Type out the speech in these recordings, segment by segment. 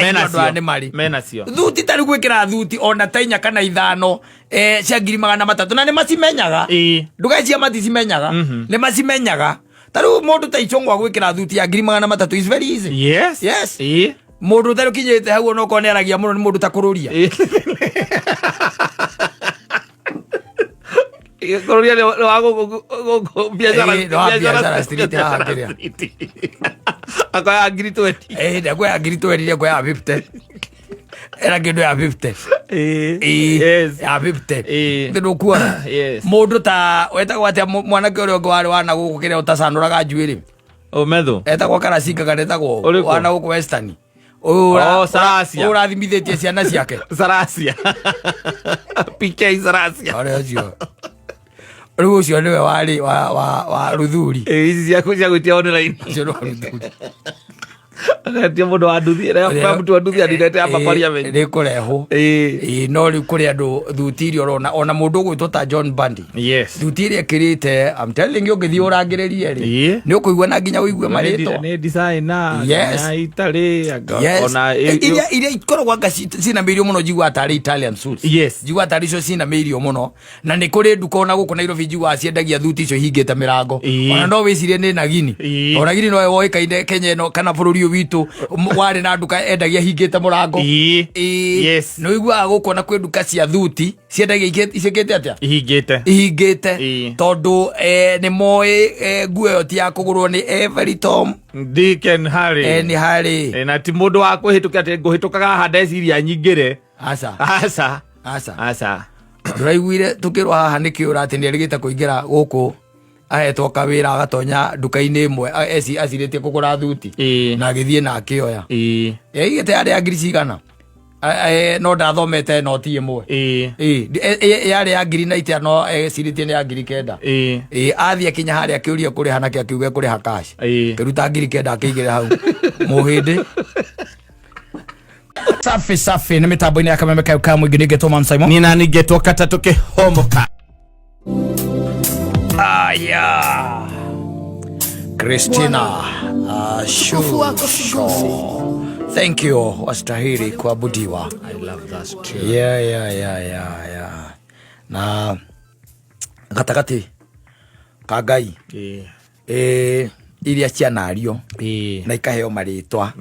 Mena andũ aya cio. nĩ marĩ Mena cio. Thuti tarĩ gwĩkĩra thuti ona ta inya kana ithano, cia 300,000, na nĩ macimenyaga. Ndũgecia maticimenyaga. Nĩ macimenyaga. Ta rĩu mũndũ ta Icũng'wa gwĩkĩra thuti ya 300,000 is very easy. Yes. Mũndũ ũtarĩ ũkinyĩte hau onokorwo nĩ aragia mũno nĩ mũndũ ta kũrũria. Kũrũria nĩ wa gũkũ biacara. Ĩĩ, nĩ wa biacara street haha kĩrĩa. Akoya 20,000. Ĩĩ, ndekuoya 20,000, ndekuoya 50, era kĩndũ ya 50. Ĩĩ, ya 50. Ndũkuona? Mũndũ ta wetagwo atĩa, mwanake ũrĩa ũngĩ warĩ wana gũkũ kĩrĩa ũtacanũraga njuĩrĩ? Ũmethu. Etagwo Karacinga kana etagwo? Ũrĩkũ? Wana gũkũ Western. Ũyũ Oh, Sarasia. ũyũ ũrathimithĩtie ciana ciake. Sarasia. PK Sarasia. Ũrĩa ũcio rĩu ũcio nĩwe warĩ wa Ruthuri. Ĩĩ, ici ciaku cia gwĩtia online. Ũcio nĩ wa Ruthuri. Akatia mũndũ wa nduthi, ĩrĩa mtu wa nduthi anindete hapa parliament. Nĩ kũrehwo. Ĩĩ, no rĩu kũrĩ andũ thuti iria ũrona ona mũndũ ũgwĩtwo ta John Bundy, thuti ĩrĩa ĩkĩrĩte, I'm telling you, ũngĩthiĩ ũrangĩrĩrie rĩ, nĩ ũkũigua na nginya ũigue marĩtwa. Nĩ designer. Na itarĩ ona Iria ikoragwo anga cinamĩirio mũno, njiguaga tarĩ Italian suits. Njiguaga tarĩ icio cinamĩirio mũno, na nĩ kũrĩ nduka ona gũkũ Nairobi njiguaga ciendagia thuti icio hingĩte mĩrango. Ona no wĩcirie nĩ Nagini. Ona Nagini nowe woĩkaine Kenya ĩno kana bũrũri ũyũ witũ warĩ na nduka endagia hingĩte mũrango. Ĩĩ. Nĩ ũiguaga gũkũ ona kwĩ nduka cia thuti ciendagia ciĩkĩte atĩa? Ihingĩte. Ihingĩte. Tondũ nĩ moĩ nguo ĩyo ti ya kũgũrwo nĩ every Tom Dick and Harry. Nĩ Harry. Na ti mũndũ wa kũhĩtũka atĩ ngũhĩtũkaga haha ndeciria nyingĩre. Aca. Aca. Aca. Aca. Ndũraiguire tũkĩrwo haha nĩ kĩũra atĩ nĩ erĩgĩte kũingĩra gũkũ ahetwo kawĩra agatonya nduka-inĩ ĩmwe acirĩtie kũgũra thuti na agĩthiĩ na akĩoya. Yaigĩte yarĩ ya ngiri cigana? No ndathomete noti ĩmwe. Ĩĩ, yarĩ ya ngiri na itia no ecirĩtie nĩ ya 9,000. Ĩĩ, athiĩ akinya harĩa akĩũria kũrĩha nakĩ, akiuga kũrĩha cash. Kĩruta 9,000 akĩigĩrĩra hau mũhĩndĩ. Safi safi, nĩ mĩtambo-inĩ ya Kameme kayo ka mũingĩ, nĩngetwo Man Simon. Niĩ nani ngetwo katatũ kĩhomoka. Aya. Christina Utukufu wako sigusi. Thank you, wastahili kuabudiwa. I love that tune. Yeah. Na gatagatĩ ka Ngai iria cianario na ikaheo marĩtwa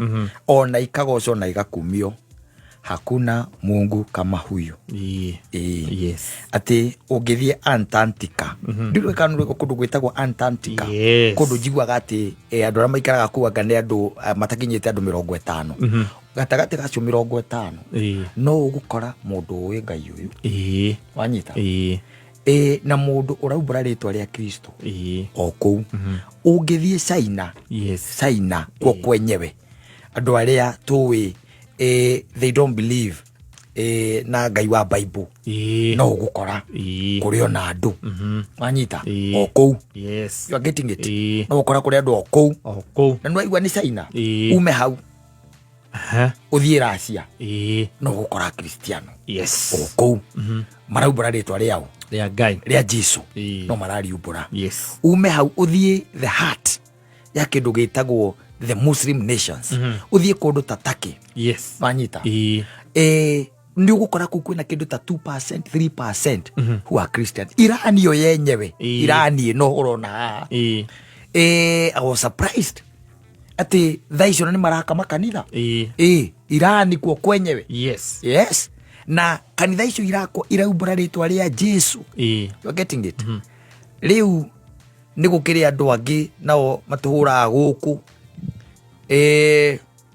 ona ikagocwo na igakumio, hakuna Mungu kama huyu. Ĩĩ. Atĩ ũngĩthiĩ Antarctica, ndirũĩ kana nĩ kũndũ gwĩtagwo Antarctica. Kũndũ njiguaga atĩ andũ arĩa maikaraga kũu anga nĩ andũ matakinyĩte andũ 50. Gatagatĩ gacio 50, no ũgũkora mũndũ ũĩ Ngai ũyũ. Wanyita? Na mũndũ ũraumbũra rĩtwa rĩa Kristo o kũu. Ũngĩthiĩ China, China kuo kwenyewe, andũ arĩa tũĩ they don't believe na Ngai wa Bible, no ũgũkora kũrĩ ona andũ, wanyita? O kũu. You are getting it? No ũgũkora kũrĩ andũ o kũu. O kũu. Na nĩwaigua nĩ China. Ume hau ũthiĩ Russia, no ũgũkora Kristiano o kũu maraumbũra rĩtwa rĩao. Rĩa Ngai. Rĩa Jesu. No marariumbũra. Ume hau ũthiĩ the heart ya kĩndũ gĩtagwo the Muslim nations, ũthiĩ kũndũ ta Turkey. Wanyita? Nĩ ũgũkora kũu kwĩna kĩndũ ta 2%, 3% who are Christian. Iran yo yenyewe, Iran ĩno ũrona haha, I was surprised atĩ thaa icio nĩ maraka makanitha. Iran kuo kwenyewe. Yes, na kanitha icio irakwo iraumbũra rĩtwa rĩa Jesu. You are getting it? Rĩu nĩ gũkĩrĩ andũ angĩ nao matũhũraga gũkũ,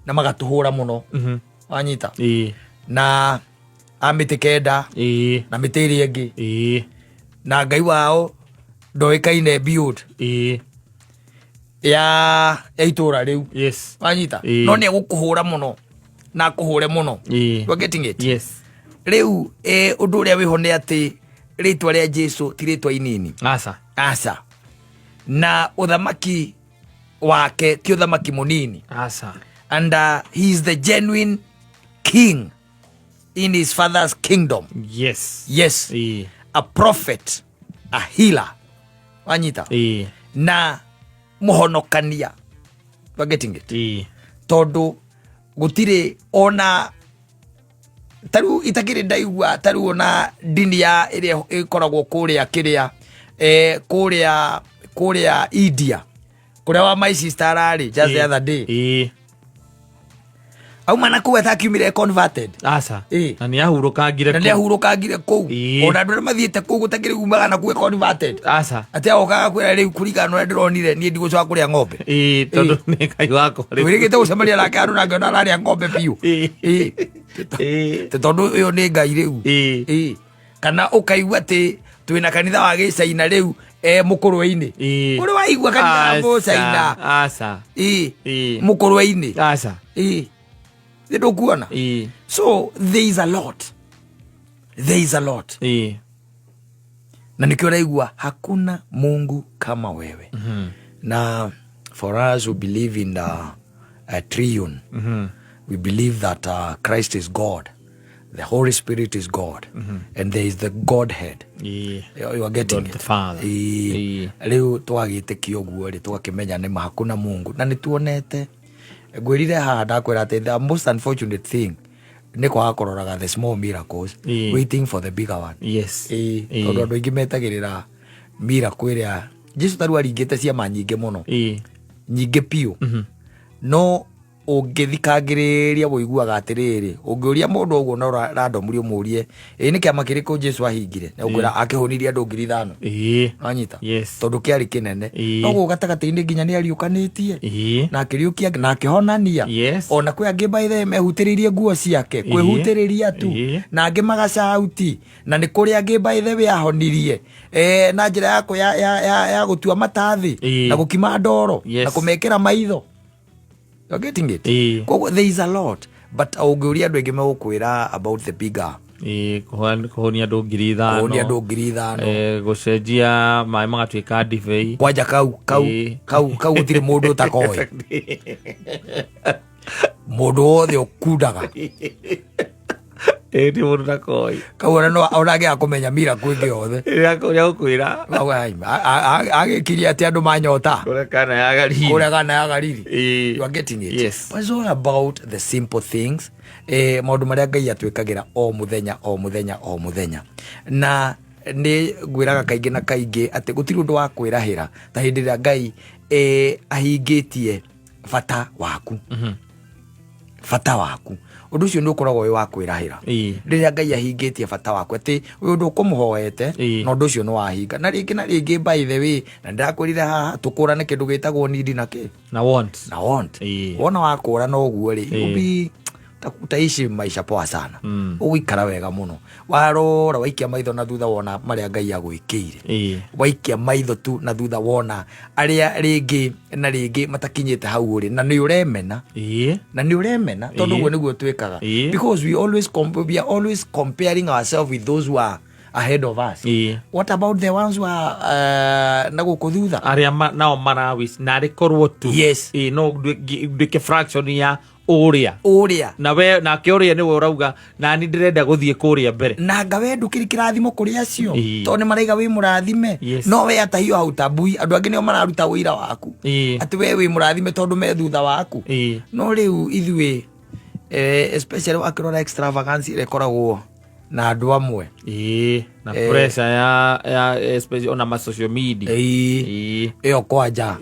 na magatũhũra mũno. Wanyita? Na a mĩtĩ kenda na mĩtĩ ĩrĩa ĩngĩ na Ngai wao ndoĩkaine beyond ya itũra rĩu. Wanyita? No nĩ egũkũhũra mũno na akũhũre mũno. You are getting it? Yes. Rĩu ũndũ ũrĩa wĩho nĩ atĩ rĩtwa rĩa Jesu ti rĩtwa inini. Aca. Aca, na ũthamaki wake ti ũthamaki mũnini. Aca. And he is the genuine king in his father's kingdom. Yes. A prophet, a healer, wanyita? Na mũhonokania. You are getting it? Tondũ Gũtirĩ ona tarĩu itakĩrĩ ndaigua tarĩu ona ndini ya ĩrĩa ĩkoragwo kũrĩa kĩrĩa kũrĩa India, kũrĩa wa my sister ararĩ just the other day, auma na kũu atakiumire converted. Aca. Ĩĩ. Na nĩ ahurũkangire Na nĩ ahurũkangire kũu. Ona andũ arĩa mathiĩte kũu gũtakĩrĩ umaga na kũu converted. Aca. Atĩ agokaga kwĩra rĩu kũringana na ũrĩa ndĩronire, niĩ ndigũcoka kũrĩa ng'ombe. Ĩĩ, tondũ nĩ Ngai wakwa rĩu. Twĩrĩgĩte gũcemania nake handũ na ngĩona ararĩa ng'ombe biũ. Ĩĩ. Tĩ tondũ ũyũ nĩ Ngai rĩu. Ĩĩ. Kana ũkaigua atĩ twĩna kanitha wa gĩcaina rĩu mũkũrwe-inĩ. Ũrĩ waigua kanitha wa mũcaina? Aca. Ĩĩ. Ĩĩ. Mũkũrwe-inĩ. Aca. Ĩĩ, nĩ ndũkuona. So there is a lot, there is a lot. Na nĩkĩo ũraigua hakuna Mungu kama wewe. Na for us who believe in the triune, we believe that Christ is God, the Holy Spirit is God, and there is the Godhead. You are getting God it? The Father. Ĩĩ. Rĩu twagĩtĩkia ũguo rĩ, tũgakĩmenya nĩ ma hakuna Mungu, na nĩ tuonete ngwĩrire haha ndakwĩra atĩ the most unfortunate thing nĩ kwaga kũroraga the small miracles, waiting for the bigger one. Ĩĩ, tondũ andũ aingĩ metagĩrĩra miracle ĩrĩa Jesu tarĩu aringĩte ciama nyingĩ mũno, nyingĩ biũ, no ũngĩthikangĩrĩria wũiguaga atĩrĩrĩ, ũngĩũria mũndũ ũguo no randomly ũmũrie, ĩ nĩ kĩama kĩrĩkũ Jesu ahingire, na ũkwĩra akĩhũnirie andũ 5,000. Wanyita? Yes. Tondũ kĩarĩ kĩnene. No gũkũ gatagatĩ-inĩ nginya nĩ ariũkanĩtie na akĩriũkia na akĩhonania. Ona kwĩ angĩ by the way mehutĩrĩirie nguo ciake, kwĩhutĩrĩria tu, na angĩ magacauti, na nĩ kũrĩ angĩ by the way ahonirie na njĩra ya gũtua mata thĩ na gũkima ndoro na kũmekĩra maitho. You're getting it? Ĩĩ. Koguo there is a lot, but ũngĩũria andũ aingĩ megũkwĩra about the bigger. Ĩĩ, kũhonia andũ 5,000. Kũhonia andũ 5,000. Gũcenjia maĩ magatuĩka ndibei. Kwanja kau kau gũtirĩ mũndũ ũtakoĩ, mũndũ wothe ũkundaga. Ĩĩ, ti mũndũ ũtakoĩ. Kau ona no ona angĩaga kũmenya miracle ĩngĩ yothe. Rĩrĩa gũkwĩra. Agĩkirie atĩ andũ manyota. Kũrĩa Kana ya Galili. Kũrĩa Kana ya Galili. Ĩĩ. You are getting it? Yes. But it's all about the simple things, maũndũ marĩa Ngai atwĩkagĩra o mũthenya, o mũthenya, o mũthenya. Na nĩ ngwĩraga kaingĩ na kaingĩ atĩ gũtirĩ ũndũ wa kwĩrahĩra ta hĩndĩ ĩrĩa Ngai ahingĩtie bata waku. Bata waku, ũndũ ũcio nĩ ũkoragwo wĩ wa kwĩrahĩra. Rĩrĩa Ngai ahingĩtie bata waku, atĩ ũyũ ũndũ ũkũmũhoete na ũndũ ũcio nĩ wahinga na rĩngĩ na rĩngĩ. By the way, na ndĩrakwĩrire haha tũkũrane kĩndũ gĩtagwo need na kĩ? Na want. Na want. Wona wakũrana ũguo rĩ, you'll be utaishi maisha poa sana. Ũgũikara wega mũno warora waikia maitho na thutha wona marĩa Ngai agwĩkĩire. Waikia maitho tu na thutha wona arĩa rĩngĩ na rĩngĩ matakinyĩte hau ũrĩ, na nĩ ũremena. Na nĩ ũremena tondũ ũguo nĩguo twĩkaga. Because we are always comparing ourselves with those who are ahead of us. What about the ones who are na gũkũ thutha? Arĩa nao marawish narĩ korwo tu. Ĩĩ, no nduĩke fraction ya ũrĩa. Ũrĩa. Na we nake ũrĩa nĩwe ũrauga nani ndĩrenda gũthiĩ kũrĩa mbere. Na nga we ndũkĩrĩ kĩrathimo kũrĩ acio, tondũ nĩ maraiga wĩ mũrathime. No we hata hiyo hautambui, andũ angĩ nĩo mararuta ũira waku atĩ we wĩ mũrathime tondũ me thutha waku. No rĩu ithuĩ especially wakĩrora extravagance ĩrĩa ĩkoragwo na andũ amwe. Ĩĩ, na pressure ya especially ona ma social media. Ĩyo kwanja,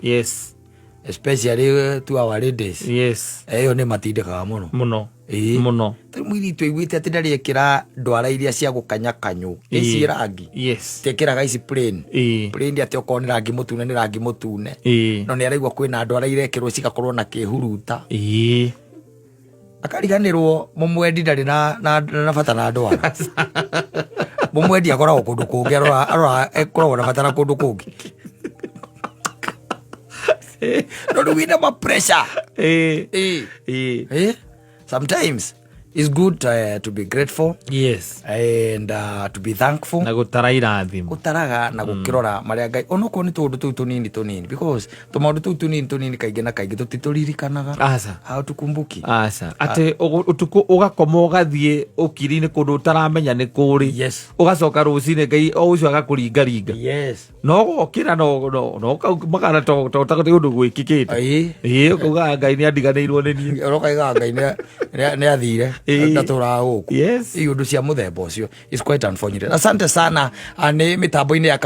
especially to our ladies. Ĩyo nĩ matindĩkaga mũno. Mũno. Mũno. Tarĩu mũirĩtu aiguĩte atĩ ndarĩ ekĩra ndwara iria cia gũkanya kanyũ ici rangi, tekĩraga ici plain, plain, atĩ okorwo nĩ rangi mũtune nĩ rangi mũtune. No nĩ araigua kwĩna ndwara irekĩrwo cigakorwo na kĩhuruta. Akariganĩrwo mũmwendi ndarĩ na bata na ndwara. Mũmwendi akoragwo kũndũ kũngĩ, arora akoragwo na bata na kũndũ kũngĩ, no rĩu wĩna ma pressure. Sometimes It's good to be grateful Yes. and to be thankful. Na gũtara irathimo. Gũtaraga na gũkĩrora marĩa Ngai, onokorwo nĩ tũũndũ tũu tũnini tũnini, because tũmaũndũ tũu tũnini tũnini kaingĩ na kaingĩ tũtitũririkanaga. Aca. Hautukumbuki. Aca, atĩ ũtukũ ũgakoma ũgathiĩ ũkiri-inĩ kũndũ ũtaramenya nĩ kũrĩ. Yes. Ũgacoka rũcinĩ Ngai o ũcio agakũringaringa. Yes. No gokĩra no kaumagara to ta ũndũ gwĩkĩkĩte. Ĩĩ. Ĩĩ, ũkauga Ngai nĩ andiganĩirwo nĩ niĩ. Ũrokaiga Ngai nĩ athire. Ĩĩ. Ndatũraga gũkũ. Yes. Ĩ ũndũ cia mũthemba ũcio. It's quite unfortunate. Asante sana nĩ mĩtambo-inĩ ya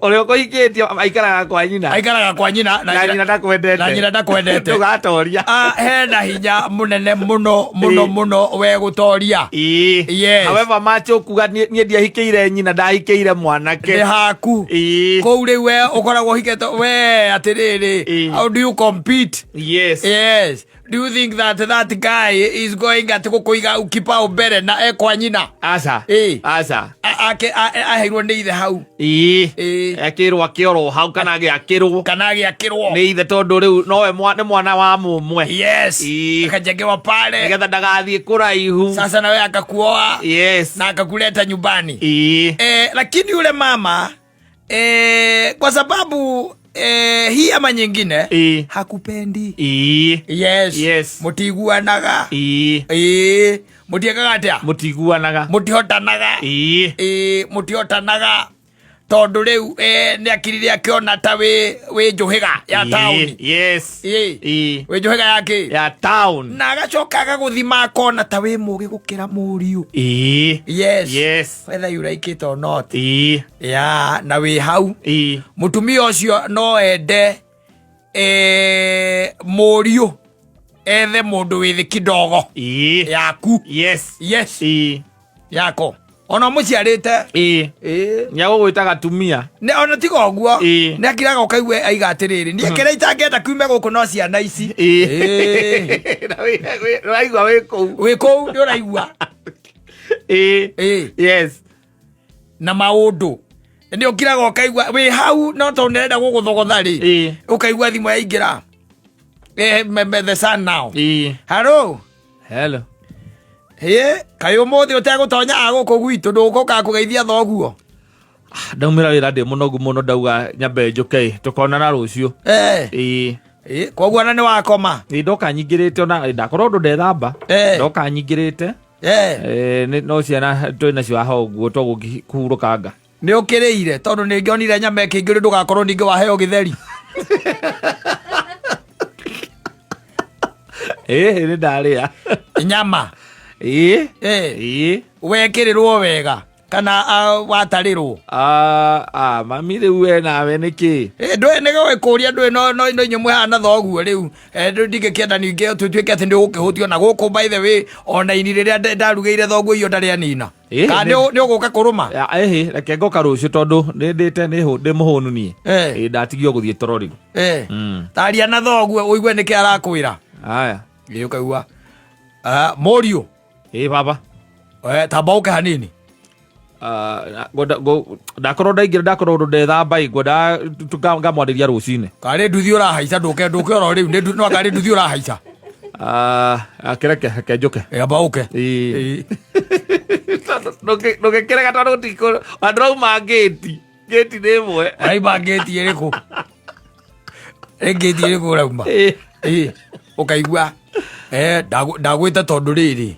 Ũrĩa ũkũhikĩtie aikaraga kwa nyina. Aikaraga kwa nyina na nyina ndakwendete. Na nyina ndakwendete. Ndũgatoria. Hena hinya mũnene mũno mũno Ĩĩ. mũno we gũtoria. Ĩĩ. Yes. However much ũkuga niĩ ndiahikĩire nyina, ndahikĩire mwanake. Nĩ haku. Ĩĩ. Kũu rĩu we ũkoragwo ũhikĩte we atĩrĩrĩ. Ĩĩ. How do you compete? Yes. Yes. Do you think that that guy is going at gũkũiga kibao mbere na ekwa nyina? Aca. Ĩĩ. Aca. Aheirwo nĩ ithe hau. Ĩĩ. Ĩĩ. Akĩrwo akĩorwo hau kana agĩakĩrwo. Kana agĩakĩrwo. Nĩ ithe tondũ rĩu nowe nĩ mwana wa mũmwe. Yes. Ĩĩ. Akajengewa pale. Nĩgetha ndagathiĩ kũraihu. Sasa nawe akakuoa. Yes. Na akakuleta nyumbani. Ĩĩ. Lakini yule mama kwa sababu hii ama nyingine Ĩĩ. hakupendi. Ĩĩ. Yes. Yes. Mutiguanaga. Ĩĩ. Ĩĩ. Mutiekaga atia? Mutiguanaga. Mutihotanaga. Ĩĩ. Ĩĩ, mutihotanaga. Tondu riu ni akirire akiona ta wi njuhiga ya Ĩĩ. town. Yes. Ĩĩ. Ĩĩ. Wi njuhiga ya ki? Ya town. Na agacoka agaguthima akona ta wi mugi gukira muriu. Ĩĩ. Yes. Yes. Whether you like it or not. Ĩĩ. Ya, na wi hau. Ĩĩ. Mutumia ucio no ende muriu ethe mundu wi thi kidogo. Ĩĩ. Yaku. Yes. Yes. Ĩĩ. Yako. Ona muciarite. Ĩĩ. Ĩĩ. Nĩagũgwĩta gatumia. Nĩ, ona tiga ũguo. Ĩĩ. Nĩ akiraga ũkaigua aiga atĩrĩrĩ, niĩ kĩrĩa itangĩenda kiume gũkũ no ciana ici. Ĩĩ. Ĩĩ. Na ũraigua wĩ kũu. Wĩ kũu nĩ ũraigua. Ĩĩ. Ĩĩ. Yes. Na maũndũ. Nĩ ũkiraga ũkaigua wĩ hau no tondũ nĩarenda gũgũthogotha rĩ. Ĩĩ. Ũkaigua thimũ yaingĩra. The sun now. Ĩĩ. Hello. Hello. Ĩĩ, kaĩ ũmũthĩ ũtegũtonya gũkũ gwitũ ndũgũka kũgeithia thoguo? Ndaumĩra wĩra ndĩ mũnogu mũno ndauga nyambe njũke ĩ, tũkonana rũciũ. Ĩĩ. Ĩĩ, koguo ona nĩ wakoma? Ĩĩ, ndoka nyingĩrĩte ona ndakorwo ũndũ ndethamba. Ndoka nyingĩrĩte. No ciana twĩ nacio haha ũguo tũgũkĩhurũkanga. Nĩ ũkĩrĩire tondũ nĩ ngĩonire nyama ĩkĩingĩrio ndũgakorwo ningĩ waheo gĩtheri. Ĩĩ, nĩ ndarĩa. Nyama. Ĩĩ. Ĩĩ. Ĩĩ. Wekĩrĩrwo wega kana watarĩrwo? Mami rĩu we nawe nĩkĩ? Ĩĩ, ndũĩ nĩ gũgĩkũria ndũĩ no inyuĩ mwĩhana thoguo rĩu. Ndingĩkĩenda ningĩ tũtuĩke atĩ nĩ ũgũkĩhũtio na gũkũ by the way ona ini rĩrĩa ndarugĩire thoguo irio ndarĩ anina. Ĩĩ, Kana nĩ ũgũka kũrũma? Ya, ĩhĩ, reke ngoka rũciũ tondũ nĩ ndĩte, nĩ ndĩ mũhũnu niĩ. Ĩĩ, ndatigio gũthiĩ toro rĩu. Taria na thoguo ũigue nĩkĩ arakwĩra. Aya. Ĩĩ, ũkaigua. Mũriũ. Ĩĩ, baba. Tamba ũke hanini. Ndakorwo ndaingĩra, ndakorwo ũndũ ndethamba ĩ, ngwenda ngamwarĩria rũcinĩ. Karĩ nduthi ũrahaica, ndũke oro rĩu, no karĩ nduthi ũrahaica. Kĩreke, reke njũke. Ĩ, amba ũke. Ĩĩ. Ĩĩ. Ndũngĩkĩrega tondũ andũ rauma ngĩti. Ngĩti nĩ ĩmwe. Ũrauma ngĩti ĩrĩkũ? Ĩ, ngĩti ĩrĩkũ ũrauma? Ĩĩ. Ĩĩ. Ũkaigua. Ndagwĩta tondũ rĩrĩ.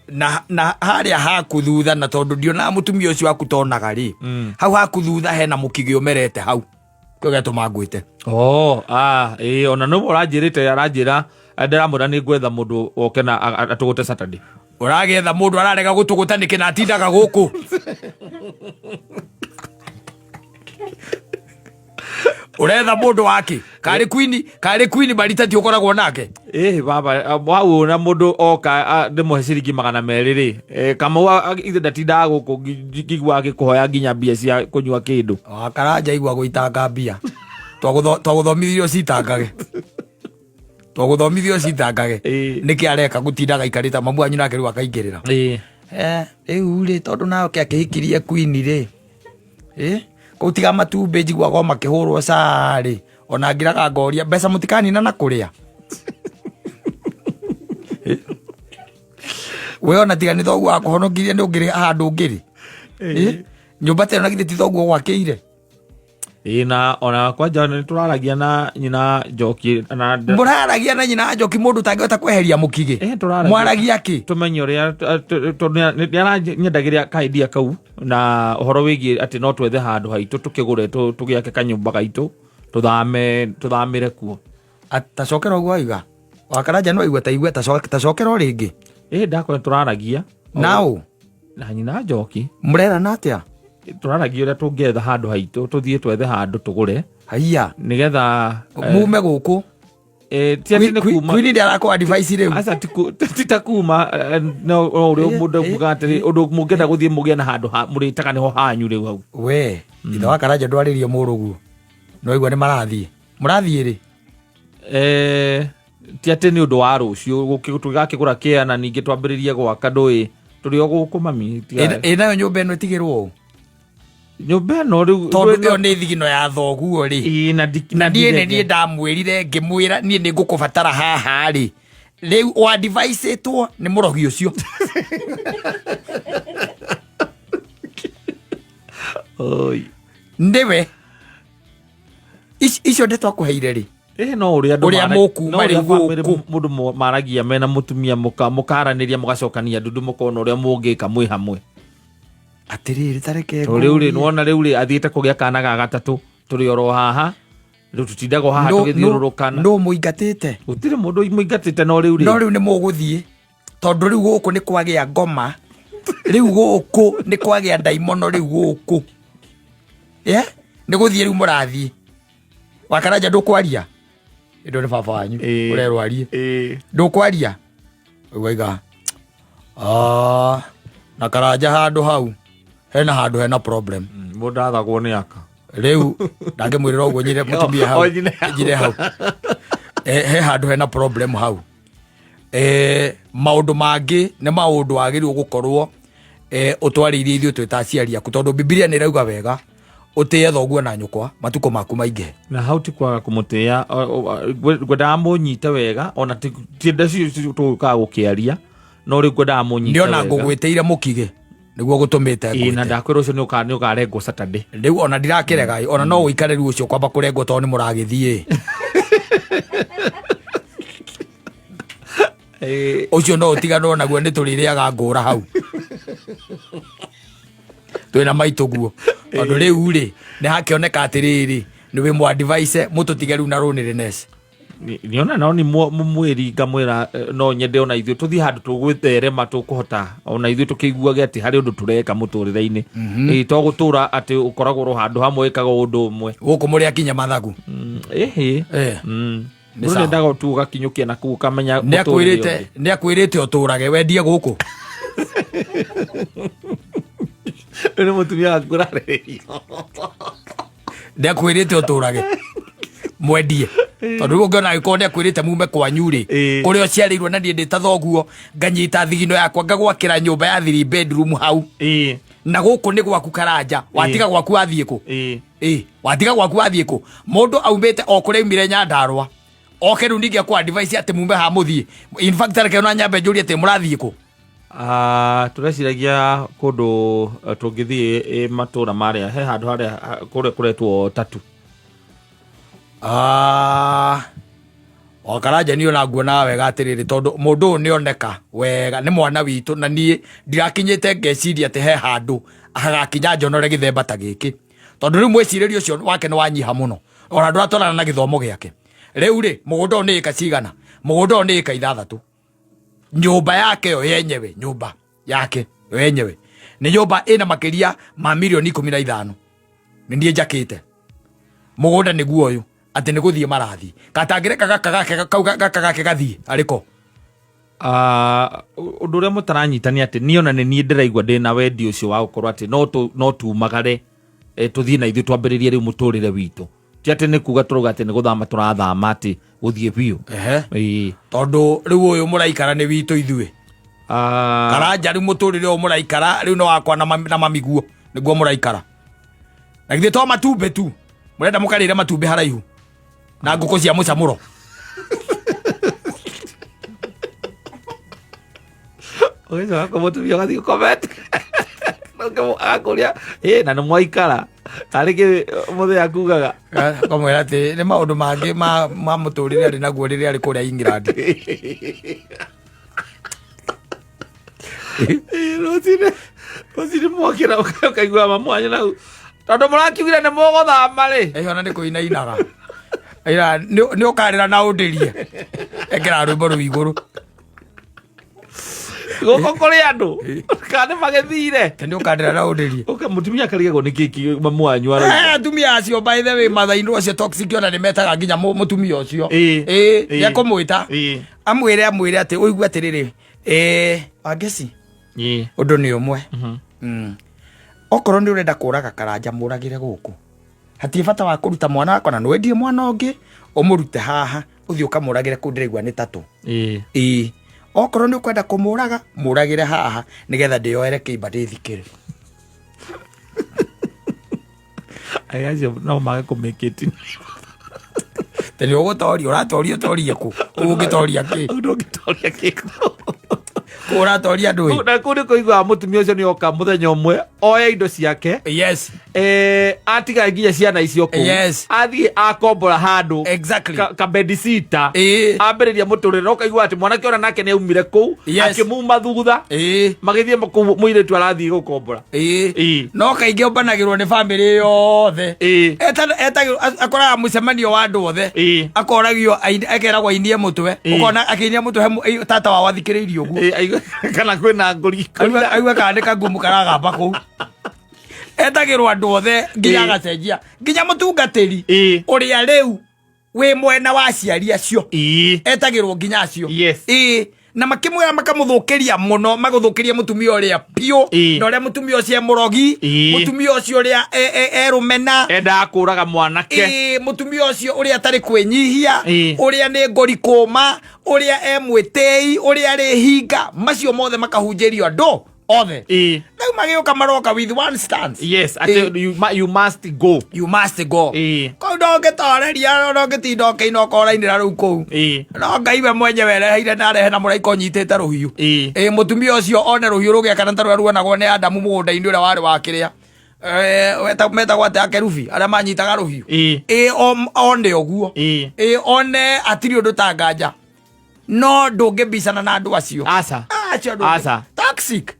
Na harĩa haku thutha, na tondũ ndionaga mũtumia ũcio waku tonaga rĩ. Hau haku thutha hena mũkigĩ ũmerete hau. Kĩo gĩatũma ngwĩte. Oh, ĩĩ, ona nĩwe ũranjĩrĩte, aranjĩra, ndĩramwĩra nĩ ngwetha mũndũ oke na atũgũte Saturday. Ũragĩetha mũndũ ararega gũtũgũta nĩkĩ na atindaga gũkũ? Ũretha mũndũ wake? Karĩ Queen, karĩ Queen Marita ti ũkoragwo nake? Ĩĩ, baba, wau na mũndũ oka, ndĩmũhe ciringi magana merĩ rĩ. Kamau, ithe ndatindaga gũkũ ngĩigua agĩkũhoya nginya mbia cia kũnyua kĩndũ. O, Karanja igua gũitanga mbia. Twagũthomithirio citangage. Twagũthomithirio citangage. Nĩkĩ areka gũtindaga aikarĩte mamu wanyu nake rĩu akaingĩrĩra? Rĩu rĩ, tondũ nawe akĩhikirie Queen rĩ. Kũu tiga matumbĩ njiguaga o makĩhũrwo carĩ, ona ngiraga ngoria mbeca mũtikanina na kũrĩa. We ona tiga nĩ thoguo akũhonokirie nĩ ũngĩrĩ handũ ũngĩrĩ. Eh? Nyũmba ta ĩno na githĩ ti thoguo gwakĩire? Ĩĩ, na ona kwanja nĩ tũraragia na nyina Njoki na Mũraragia na nyina Njoki mũndũ ũtangĩhota kweheria mũkigĩ. Eh, tũraragia. Mwaragia kĩ? Tũmenye ũrĩa tondũ nĩ aranyendagĩria kaidia kau na ũhoro wĩgiĩ atĩ no twethe handũ haitũ tũkĩgũre tũgĩake kanyũmba gaitũ tũthame tũthamĩre kuo. Tacokera ũguo waiga. Wakaranja no aigua ta igua tacokera o rĩngĩ. Ĩĩ, ndakora tũraragia Naũ? Na nyina Njoki. Mũrerana atĩa? Tũraragia ũrĩa tũngĩetha handũ haitũ, tũthiĩ twethe handũ tũgũre. Haiya. Nĩgetha Mume gũkũ. Ti atĩ nĩ kuma. Queen nĩ arakũ advice rĩu. Aca, ti ta kuma, no ũrĩa mũndũ akuga atĩrĩ, ũndũ mũngĩenda gũthiĩ mũgĩe na handũ mũrĩtaga nĩho hanyu rĩu hau. We, ithe wa Karanja ndwarĩrie mũrũguo. No aigua nĩ marathiĩ. Mũrathiĩ rĩ? Ti atĩ nĩ ũndũ wa rũciũ tũgakĩgũra kĩa na ningĩ twambĩrĩrie gwaka, ndũĩ tũrĩ o gũkũ mami. Ĩ nayo nyũmba ĩno ĩtigĩrwo ũũ? Nyũmba ĩno rĩu tondũ ĩyo nĩ thigino ya thoguo rĩ. Ĩĩ, na na niĩ nĩ niĩ ndamwĩrire ngĩmwĩra niĩ nĩ ngũkũbatara haha rĩ, rĩu wadviceĩtwo nĩ mũrogi ũcio. Oi. Nĩwe icio ndeto akũheire rĩ? Ĩĩ, no ũrĩa andũ Ũrĩa mũkuma no ũrĩa rĩu bamĩrĩ gũkũ. Mũndũ maragia mena mũtumia mũkaranĩria mũgacokania ndundu mũkona ũrĩa mũngĩka mwĩ hamwe. Atĩrĩrĩ, tareke Tondũ rĩu rĩ ngũrie. Nĩwona rĩu rĩ athiĩte kũgĩa kana ga gatatũ, tũrĩ oro haha rĩu, tũtindaga o haha tũgĩthiũrũrũkana. Nũ mũingatĩte? Gũtirĩ mũndũ mũingatĩte, no rĩu rĩ No rĩu nĩ mũgũthiĩ tondũ rĩu gũkũ nĩ kwagĩa ngoma, rĩu gũkũ nĩ kwagĩa ndaimono, rĩu gũkũ yeah? Nĩ gũthiĩ rĩu mũrathiĩ. Wakaranja ndũkwaria ĩndo nĩ baba wanyu. Ĩĩ. Ũrerwo arie. Ĩĩ. Ndũkwaria waiga "Ah, na Karanja handũ hau hena handũ hena problem." Mũndũ athagwo nĩ aka. Rĩu ndangĩmwĩrĩra ũguo nyire mũtumia hau. O nyine hau. Nyine hau. He handũ hena problem hau. Maũndũ mangĩ nĩ maũndũ wagĩrĩirwo gũkorwo ũtwarĩirie ithuĩ twĩ ta aciari aku, tondũ Bibilia nĩ ĩrauga wega ũtĩe thoguo na nyũkwa matukũ maku maingĩhe. Na hau ti kwaga kũmũtĩĩa, ngwendaga mũnyite wega, ona ti nda cio tũgũkaga gũkĩaria, no rĩu ngwendaga mũnyite Nĩ ona wega. Ngũgwĩtĩire mũkigĩ nĩguo gũtũmĩte Ĩĩ, na ngwĩte. Ndakwĩra ũcio nĩ ũkarengwo Saturday. Rĩu ona ndirakĩrega ĩ, ona no ũikare rĩu ũcio kwamba kũrengwo tondũ nĩ mũragĩthiĩ. Ũcio no ũtiganwo naguo, nĩ tũrĩrĩaga ngũra hau twĩna maitũ guo, tondũ rĩu rĩ nĩ hakĩoneka atĩrĩrĩ nĩ wĩ mwadvice mũtũtige rĩu na loneliness. Niona no ni mwĩri ngamwĩra no nyende ona ithuĩ tũthiĩ handũ tũgwĩtherema, tũkũhota ona ithuĩ tũkĩiguage atĩ harĩ ũndũ tũreka mũtũrĩre-inĩ. Ĩĩ, to gũtũra atĩ ũkoragwo ro handũ hamwe wĩkaga ũndũ ũmwe. Gũkũ mũrĩ akinya mathagu. Ĩhĩ. Nĩ Mũndũ sawa. nĩendaga tu ũgakinyũkia na kũu ũkamenya Nĩ mũtũrĩre akwĩrĩte ũngĩ. Nĩ akwĩrĩte ũtũrage wendie gũkũ. Rĩu nĩ mũtumia waku ũrarĩrĩria. Nĩ akwĩrĩte ũtũrage mwendie, tondũ rĩu ũngĩona angĩkorwo nĩ akwĩrĩte mume kwanyu rĩ, kũrĩa ũciarĩirwo, na niĩ ndĩ ta thoguo nganyita thigino yakwa ngagwakĩra nyũmba ya three bedroom hau. Na gũkũ nĩ gwaku Karanja, watiga gwaku wathiĩ kũ? Ĩ, watiga gwaku wathiĩ kũ? Mũndũ aumĩte o kũrĩa aumire Nyandarũa oke rĩu ningĩ akũ advice atĩ mume ha mũthiĩ. In fact, reke ona nyambe njũrie atĩ mũrathiĩ kũ? Ah, tũreciragia kũndũ tũngĩthiĩ matũũra marĩa he handũ harĩa kũrĩa kũretwo Tatu. Ah, o Karanja niĩ ona nguonaga wega atĩrĩrĩ, tondũ mũndũ ũyũ nĩoneka wega nĩ mwana witũ, na niĩ ndirakinyĩte ngeciria atĩ he handũ hagakinya njonore gĩthemba ta gĩkĩ, tondũ rĩu mwĩcirĩrie ũcio wake nĩ wanyiha mũno, ona ndũratwarana na gĩthomo gĩake. Rĩu rĩ, mũgũnda ũyũ nĩ ĩka cigana? Mũgũnda ũyũ nĩ ĩka 6. Nyũmba yake yo yenyewe, nyũmba yake yo yenyewe nĩ nyũmba ĩna makĩria ma mirioni 15, nĩ niĩ njakĩte. Mũgũnda nĩguo ũyũ atĩ nĩ gũthiĩ marathiĩ, katangĩreka gaka gake kau gaka gake gathiĩ arĩko. Ah, ũndũ ũrĩa mũtaranyita nĩ atĩ niĩ ona nĩ niĩ ndĩraigua ndĩ na wendi ũcio wa gũkorwo atĩ no tumagare, tũthiĩ na ithuĩ twambĩrĩrie rĩu mũtũrĩre witũ. Ti atĩ nĩ kuga tũrauga atĩ nĩ gũthama tũrathama atĩ gũthiĩ biũ. Ĩĩ. Tondũ rĩu ũyũ mũraikara nĩ witũ ithuĩ. Ah, Karanja, rĩu mũtũrĩre ũyũ mũraikara rĩu nĩ wakwa na mamiguo nĩguo mũraikara. Na githĩ to matumbĩ tu mũrenda mũkarĩre matumbĩ haraihu na ngũkũ cia mũcamũro. Ũgĩcoka kwa mũtumia ũgathiĩ ũkomete agakũria ĩ na nĩ mwaikara tarĩ kĩ mũthee akugaga. Akamwĩra atĩ nĩ maũndũ mangĩ ma mũtũrĩre arĩ naguo rĩrĩa arĩ kũrĩa England. Rũcinĩ mwokĩra ũkaigua mamu wanyu nau tondũ mũrakiugire nĩ mũgũthama rĩ. Ĩyo ona nĩ kũinainaga. Ira nĩ ũkarĩra na ũndĩrie. Ekĩra rwĩmbo rũu igũrũ. Gũkũ kũrĩ andũ kana nĩ magĩthire. Nĩ ũkarĩra na ũndĩrie. Ũka mũtumia akarigagwo nĩ kĩki mamu wanyu arauga. Atumia acio by the way mathainwo acio toxic ona nĩ metaga nginya mũtumia ũcio. Ĩĩ. Nĩ ekũmwĩta. Amwĩre atĩ ũigue atĩrĩrĩ. Wangeci. Ũndũ nĩ ũmwe. Okorwo nĩ ũrenda kũraga Karanja mũragĩre gũkũ. Hatirĩ bata wa kũruta mwana wakwa na nĩwendie mwana ũngĩ ũmũrute haha ũthiĩ ũkamũragĩre kũu ndĩraigua nĩ tatũ. Ĩĩ. Okorwo nĩ ũkwenda kũmũraga mũragĩre haha nĩgetha ndĩyoere kĩimba ndĩthikĩre. Aya acio no mage kũmĩkĩti. Tondũ ũgũtoria ũratoria ũtorie kũ? Kũu ũngĩtoria kĩ? Kũu ndũngĩtoria kĩ? Kũu ũratoria andũ ĩ? Na kũu nĩ kũiguaga mũtumia ũcio nĩ oka mũthenya ũmwe oe indo ciake. Yes. Atiga nginya ciana icio kũu. Yes. Athiĩ akombora handũ. Exactly. Kabedisita. Ĩĩ. Ambĩrĩria mũtũrĩre na ũkaigua atĩ mwanake ona nake nĩ aumire kũu. Yes. Akĩmuma thutha. Ĩĩ. Magĩthiĩ kũu mũirĩtu arathiĩ gũkombora. Ĩĩ. Ĩĩ. No kaingĩ ũmbanagĩrwo nĩ bamĩrĩ yothe. Ĩĩ. Etagĩrwo akoraga mũcemanio wa andũ othe. Ĩĩ. Akoragio akeragwo ainie mũtwe. Ĩĩ. Ũkona akĩinia mũtwe he tata wao athikĩrĩirie ũguo. Ĩĩ, kana kwĩna ngũri. Aigua kana nĩ kagumu karagamba kũu. Etagĩrwo andũ othe nginya Ĩĩ. agacenjia nginya mũtungatĩri Ĩĩ. ũrĩa rĩu wĩ mwena wa aciari acio. Ĩĩ. Etagĩrwo nginya acio. Yes. Ĩĩ. Na makĩmwĩra makamũthũkĩria mũno, magũthũkĩria mũtumia ũrĩa biũ. Ĩĩ. Na ũrĩa mũtumia ũcio e mũrogi, Ĩĩ. mũtumia ũcio ũrĩa erũmena. Endaga kũraga mwanake. Ĩĩ, mũtumia ũcio ũrĩa atarĩ kwĩnyihia, Ĩĩ. ũrĩa nĩ ngori kũma, ũrĩa e mwĩtĩi, ũrĩa arĩ hinga, macio mothe makahunjĩrio andũ othe. Ĩĩ. Rĩu magĩũka maroka with one stance. Yes, atĩ you must go. You must go. Ĩĩ. Kũu ndũngĩtoreria, ndũngĩtinda ũkĩina ũkorainĩra rĩu kũu. Ĩĩ. No Ngai we mwenyewe ereheire na arehe na mũraika ũnyitĩte rũhiũ. Ĩĩ. Ĩĩ, mũtumia ũcio one rũhiũ rũgĩakana ta rũrĩa ruonagwo nĩ Adamu mũgũnda-inĩ ũrĩa warĩ wa kĩrĩa. Metagwo atĩa akerubi arĩa manyitaga rũhiũ. Ĩĩ. Ĩĩ, one ũguo. Ĩĩ. Ĩĩ, one hatirĩ ũndũ ta nganja. No ndũngĩbicana na andũ acio. Aca. Acio ndũngĩ. Aca. Toxic.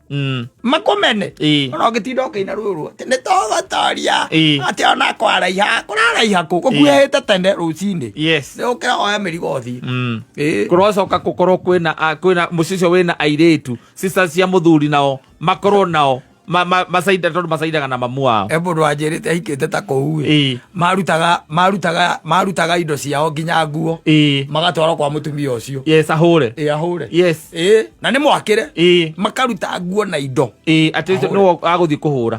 Makũmene. Ĩĩ. Ona ũngĩtinda ũkĩina rũĩ atĩ nĩ tũgũtoria. Ĩĩ. Atĩ ona kwaraiha, kũraraiha kũ? Gũkuhĩhĩte tene rũcinĩ. Yes. Nĩ ũkĩra woe mĩrigo ũthiĩ. Ĩĩ. Kũrocoka gũkorwo kwĩna mũciĩ ũcio wĩna airĩtu, sisters cia mũthuri nao, makorwo nao. Macaida tondũ macaidaga na mamu wao. Mũndũ wanjĩrĩte ahikĩte ta kũu ĩ. Ĩĩ. Marutaga indo ciao nginya nguo. Ĩĩ. Magatwarwo kwa mũtumia ũcio. Yes, ahũre. Ĩĩ, ahũre. Yes. Ĩĩ, na nĩ mwakĩre. Ĩĩ. Makaruta nguo na indo. Ĩĩ, atĩ ũcio Ahũre. nĩwe agũthiĩ kũhũra.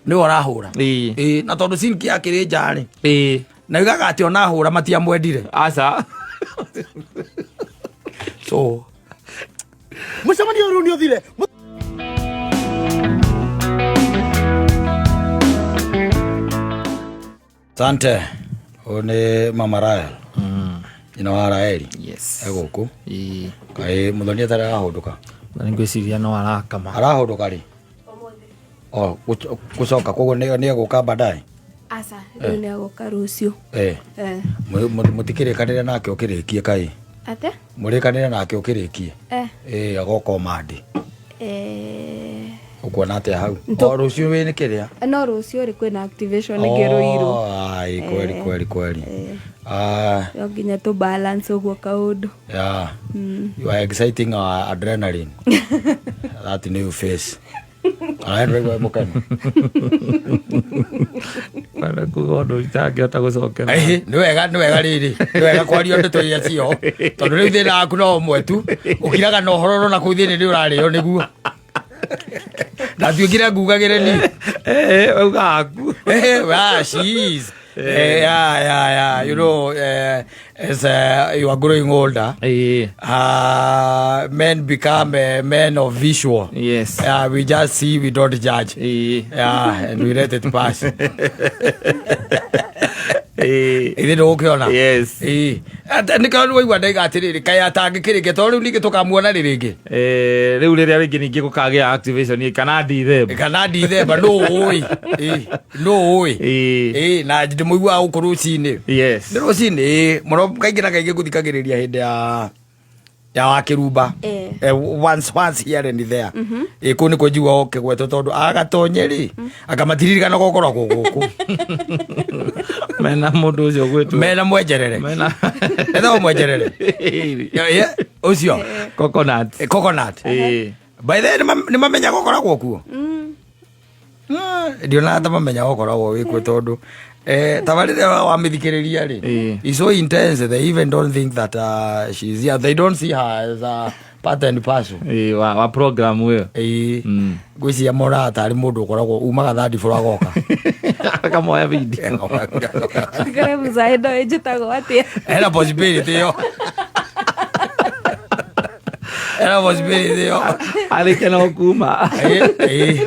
Nĩwe ũrahũra. Ĩĩ. Ĩĩ, na tondũ sinki yakĩrĩ nja rĩ. Ĩĩ. Na yugaga atĩ ona ahũra matiamwendire. Aca. So mũcemanio ũyũ nĩ ũthire. Sante, ũyũ nĩ Mama Rael. Nyina wa Raeli. Yes. E gũkũ. Ĩĩ. Kaĩ mũthoni atarĩ arahũndũka? Na nĩngwĩciria no arakama. Arahũndũka rĩ? O, gũcoka koguo nĩ egũka baadaye? Aca, rĩu nĩ egũka rũciũ. Mũtikĩrĩkanĩre nake ũkĩrĩkie kaĩ? Atĩa? Mũrĩkanĩre nake ũkĩrĩkie? Agoka o Monday. Ũkuona atĩa hau? O rũciũ wĩ nĩ kĩrĩa? No rũciũ rĩ kwĩna activation ĩngĩ Ruiru. Oh, ai, kweli, kweli, kweli. No nginya tũ balance ũguo kaũndũ. Yeah. You are exciting our adrenaline. That new face. Araendwa mũkenu. Kwenda kuga ũndũ itangĩhota gũcokera. Ĩhĩ, nĩ wega, nĩ wega rĩrĩ. Nĩ wega kwaria ndeto iria cio. Tondũ rĩu thĩna waku no ũmwe tu. Ũkiraga na ũhoro ũrona kũu thĩinĩ nĩ ũrarĩo nĩguo. Ndatuĩkire ngugagĩre niĩ. Wauga aku. She's. Yeah, yeah, yeah. You know, As you are growing older, men become men of visual. We just see, we don't judge. Yeah, and we let it pass. Ithe ndũgũkĩona? Yes. Ĩĩ. Nĩkĩo waigua ndaiga atĩrĩrĩ, kaĩ atangĩkĩrĩkia, tondũ rĩu ningĩ tũkamuona rĩ rĩngĩ. Rĩu rĩrĩa rĩngĩ ningĩ gũkagĩa activation kana Dithemba. Kana Dithemba, nũ ũĩ? Ĩĩ, nũ ũĩ? Ĩĩ, na ndĩmũiguaga gũkũ rũcinĩ. Nĩ rũcinĩ, ĩĩ, mũno kaingĩ na kaingĩ ngũthikagĩrĩria hĩndĩ ya wakĩrumba. Once here and there. Ĩĩ, kũu nĩkuo njiguaga ũkĩgwetwo, tondũ agatonye rĩ, akamatiririkana gũkoragwo gũkũ. Mena mũndũ ũcio gwĩtwo mena mwenjerere. Mena etagwo mwenjerere. Yeah, ũcio. Coconut. Coconut. By the way, nĩ mamenya gũkoragwo kuo. Ndionaga ta mamenya gũkoragwo wĩ kuo, tondũ tabarĩra wamĩthikĩrĩria rĩ, is so intense, they even don't think that she's here. They don't see her as a part and parcel. Ĩĩ, wa program ĩyo. Ĩĩ, ngwĩciria monaga tarĩ mũndũ ũkoragwo umaga third floor agoka. Akamoya video. Ngare mũcaĩ no ĩnjĩtagwo atĩa? Hena possibility ĩyo, hena possibility ĩyo. Arĩke no kuma. Ĩĩ.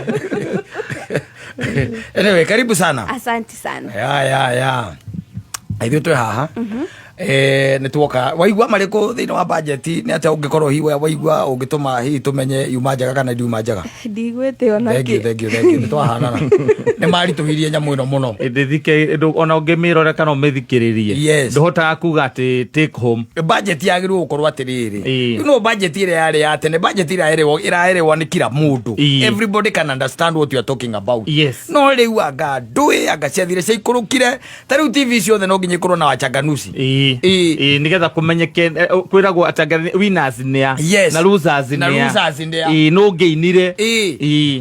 Anyway, karibu sana. Asante sana. Ya, ithuĩ twĩ haha. Nĩ tuoka waigua marĩkũ thĩinĩ wa budget? Nĩ atĩa ũngĩkorwo hihi waigua ũngĩtũma hihi tũmenye yuma njega kana ndiuma njega? Ndigwĩte ona Thank you. kĩ. Thank you, thank you. Nĩ twahanana, nĩ maritũhirie nyamũ ĩno mũno. Ndĩthike ona ũngĩmĩrora kana ũmĩthikĩrĩrie, ndũhotaga kuga atĩ take home. Budget yagĩrĩirwo gũkorwo atĩrĩrĩ, you know, budget ĩrĩa yarĩ ya tene, budget ĩrĩa ĩraerewa nĩ kila mũndũ. Everybody can understand what you are talking about. No rĩu anga ndũĩ, anga ciathire ciaikũrũkire. Ta rĩu TV ciothe no nginya ikorwo na wachanganuzi. Ĩĩ, nĩgetha kũmenyeke, kwĩragwo atanga winners nĩa na losers Na nĩa. Losers nĩa. Ĩĩ, no ngĩinire.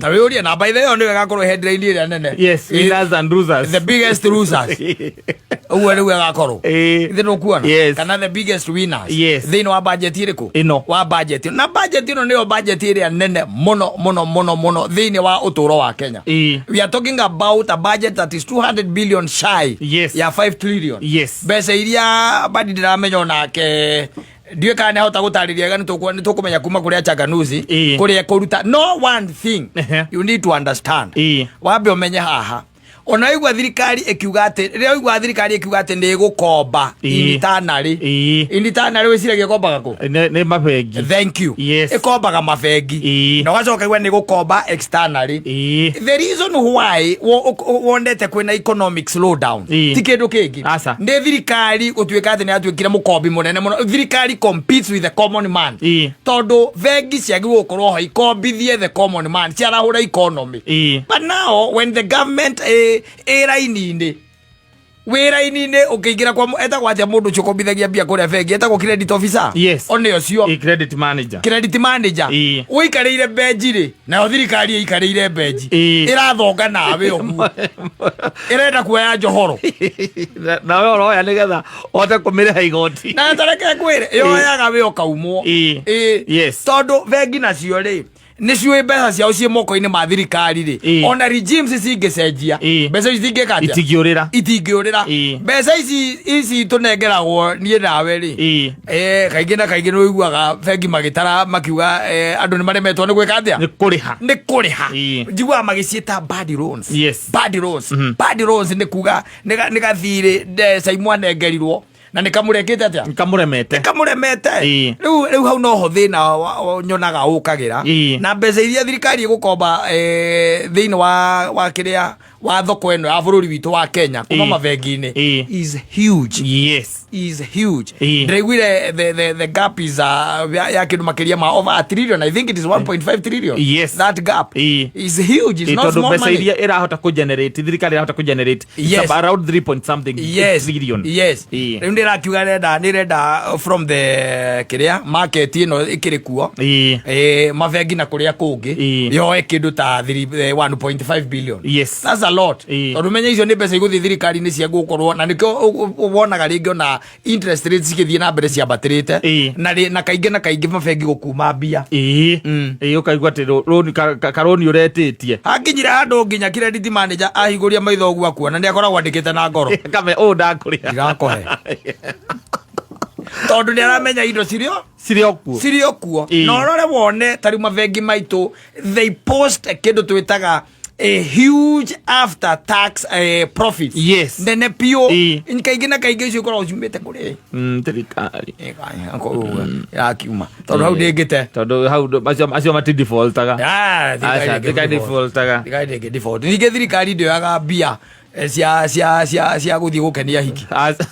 Ta wĩũrie namba ithe ĩyo nĩyo ĩgakorwo headline ĩrĩa nene. Yes, winners and losers. The biggest losers, ũguo rĩu ĩgakorwo. Ithe nũkuona? Yes. Kana the biggest winners. Thĩinĩ wa budget ĩrĩkũ? Ĩno. Wa budget, na budget ĩno nĩyo budget ĩrĩa nene mũno mũno mũno mũno thĩinĩ wa ũtũũro wa Kenya. We are talking about a budget that is 200 billion shy ya 5 trillion. Mbeca iria badi ndiramenya onake, ndiũĩ kana nĩahota gũtarĩria wega. Nĩ tũkũmenya kuma kũrĩ achanganuzi kũrĩa kũruta. No one thing you need to understand, wambe ũmenye haha, ona waigua thirikari ĩkiuga atĩ, rĩrĩa waigua thirikari ĩkiuga atĩ nĩ ĩgũkomba internally, internally wĩciragia ĩkombaga kũ? Nĩ mabengi. Thank you. Ĩkombaga mabengi. Na ũgacoka igua nĩ gũkomba externally. The reason why wonete kwĩna economic slowdown ti kĩndũ kĩngĩ, Aca. nĩ thirikari gũtuĩka atĩ nĩ yatuĩkire mũkombi mũnene mũno. Thirikari competes with the common man, tondũ bengi ciagĩrĩirwo gũkorwo ho ikombithie the common man, ciarahũra economy. But now when the government ĩ raini-inĩ, wĩ raini-inĩ ũkĩingĩra kwa etagwo atĩa mũndũ ũcio ũkombithagia mbia kũrĩa bengi? Etagwo credit officer. One ũcio. Credit manager. Credit manager. Ũikarĩire benji rĩ, nayo thirikari ĩikarĩire benji, ĩrathonga nawe ũguo, ĩrenda kuoya njohoro. Nawe ũroya nĩgetha ũhote kũmĩrĩha igoti. Na tareke ngwĩre, yoyaga we ũkaumwo. Tondũ bengi nacio rĩ, nĩ ciũĩ mbeca ciao ciĩ moko-inĩ ma thirikari rĩ, ona regimes cingĩcenjia, mbeca ici cingĩka atĩa? Itingĩũrĩra. Itingĩũrĩra. Mbeca ici tũnengeragwo niĩ nawe rĩ, kaingĩ na kaingĩ nĩ ũiguaga bengi magĩtara makiuga, andũ nĩ maremetwo nĩ gwĩka atĩa? Nĩ kũrĩha. Nĩ kũrĩha. Njiguaga magĩciĩta bad loans. Bad loans. Bad loans nĩ kuga nĩ gathirĩ mbeca imwanengerirwo na nĩ kamũrekĩte atĩa? Kamũremete. Kamũremete. Rĩu hau noho thĩna nyonaga ũkagĩra. Na mbeca iria thirikari ĩgũkomba, thĩinĩ wa kĩrĩa wa thoko ĩno ya bũrũri witũ wa Kenya kuma mabengi-inĩ is huge. Is huge. Ndĩraiguire the gap is ya kĩndũ makĩria ma over a trillion. I think it is 1.5 trillion. That gap is huge. It's not Tondũ small mbeca money. iria ĩrahota kũgenerate, thirikari ĩrahota kũgenerate, it's around 3 point something trillion. Rĩu ndĩrakiuga renda nĩ renda from the kĩrĩa market ĩno ĩkĩrĩ kuo, mabengi na kũrĩa kũngĩ, yoe kĩndũ ta 1.5 billion. That's a lot. Tondũ menya icio nĩ mbeca igũthiĩ thirikari-inĩ cia gũkorwo, na nĩkĩo wonaga rĩngĩ ona interest rates cigĩthiĩ na mbere ciambatĩrĩte, na kaingĩ na kaingĩ mabengi gũkuma mbia. Ĩĩ, ũkaigua atĩ karũni ũretĩtie. Hakinyire handũ nginya credit manager ahingũria maitho ũguo akuona nĩ akoragwo andĩkĩte na ngoro. Kame ũũ ndakũrĩha. Ndirakũhe. Tondũ nĩ aramenya indo cirĩ o Cirĩ o kuo. Cirĩ o kuo. Na ũrore wone ta rĩu mabengi maitũ, they post kĩndũ twĩtaga a huge after tax profits nene biũ. Kaingĩ na kaingĩ icio ikoragwo ciumĩte kũrĩ Thirikari. Irakiuma tondũ hau ndĩngĩte. Tondũ hau acio mati defaultaga. Ah, Aca, thirikari defaultaga. Thirikari ndĩngĩ default. Ningĩ thirikari ndĩoyaga mbia cia gũthiĩ gũkenia hiki. Aca.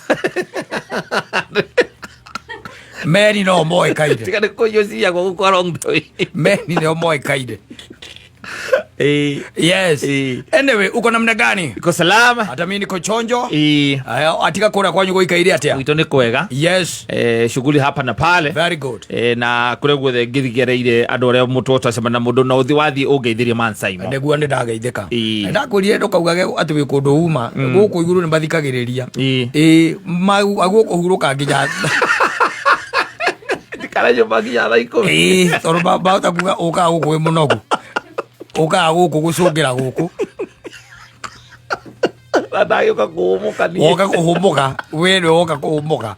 Meri no moĩkaine. Tiga nĩ kũiywo ciyagwo gũkũ along the way. Meri nĩo moĩkaine. Yes. Anyway, uko namna gani? Iko salama. Hata mimi niko chonjo. Aya, atika kura kwanyu gũikaire atĩa? Gwitũ nĩ kwega. Shughuli hapa na pale. Very good. Na kũrĩa guothe ngĩthigereire andũ arĩa mũtũ twacemania na mũndũ na ũthi wathiĩ ũngeithĩrie Man Simon. Nĩguo nĩ ndageithĩka. Ndakwĩrire ndũkaugage atĩ wĩ kũndũ uma. Gũkũ igũrũ nĩ mathikagĩrĩria. Ĩĩ, agũkũhurũka nginya Ndikara nyũmba nginya thaa 10. Ĩĩ, tondũ mahota kuga ũkaga gũkũ wĩ mũnogu. Ũkaga gũkũ gũcũngĩra gũkũ. Na ndagĩũka kũhũmũka niĩ. Woka kũhũmũka, we nĩwe woka kũhũmũka.